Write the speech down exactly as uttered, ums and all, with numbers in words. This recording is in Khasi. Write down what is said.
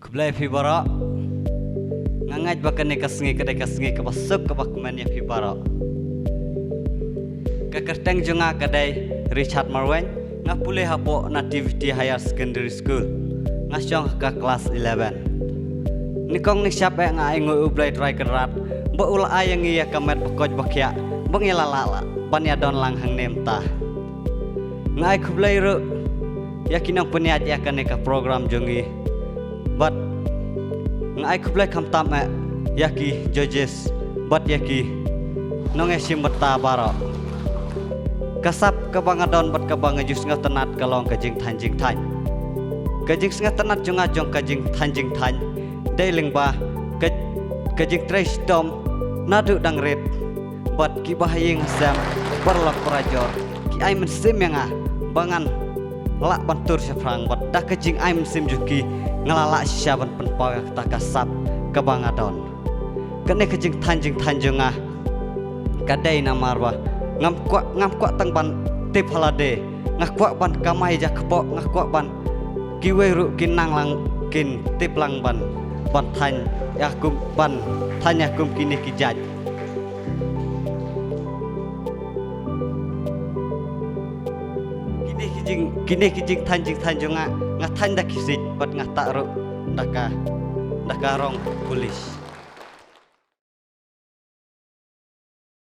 Khublei phi baroh. Nga ngeit ba kane ka sngi ka dei ka sngi kaba suk kaba kmen ïa phi baroh. Ka kyrteng jong nga ka dei Richard Marwein, nga pule hapoh Nativity Higher Secondary School. Nga shong ha ka klas eleven. Nyngkong nyngshap eh nga ainguh U Blei Trai Kynrad ba u la ai ïa ngi ïa ka met ba koit ba khiah ba ngi la lah lah ban ïa don lang hangne mynta. Nga ai khublei ruh ïa ki nongpynïaid ïa kane ka program jong ngi. Bad nga ai khublei khamtam eh ïa ki judges bad ïa ki nongïashim bynta baroh. Ka sap kaba nga don bad kaba nga ju sngewtynnat ka long ka jingthaiñ jingthaiñ. Ka jingsngewtynnat jong nga jong ka jingthaiñ jingthaiñ dei lyngba ka, ka jingtrei shitom naduh dang rit. Bad ki bahaïing hasem, paralok parajor, ki ai mynsiem ïa nga ba ngan lah ban tur shaphrang, bad da ka jingai mynsiem jong ki nga la lah shisha ban pynpaw ïa kata ka sap kaba nga don. Kane ka jingthaiñ jingthaiñ jong nga ka dei namar ba ngam kwah, ngam kwah tang ban tip ha lade, nga kwah ban kamai jakpoh, nga kwah ban kiwei ruh kin nang lang, kin tip lang ban, ban thaiñ ïa kum, ban thaiñ ïa kum kine ki jait. Kine ki jing, kine ki jingthaiñ jingthaiñ jong nga, nga thaiñ da ki siej bad nga tah ruh da ka, da ka rong police.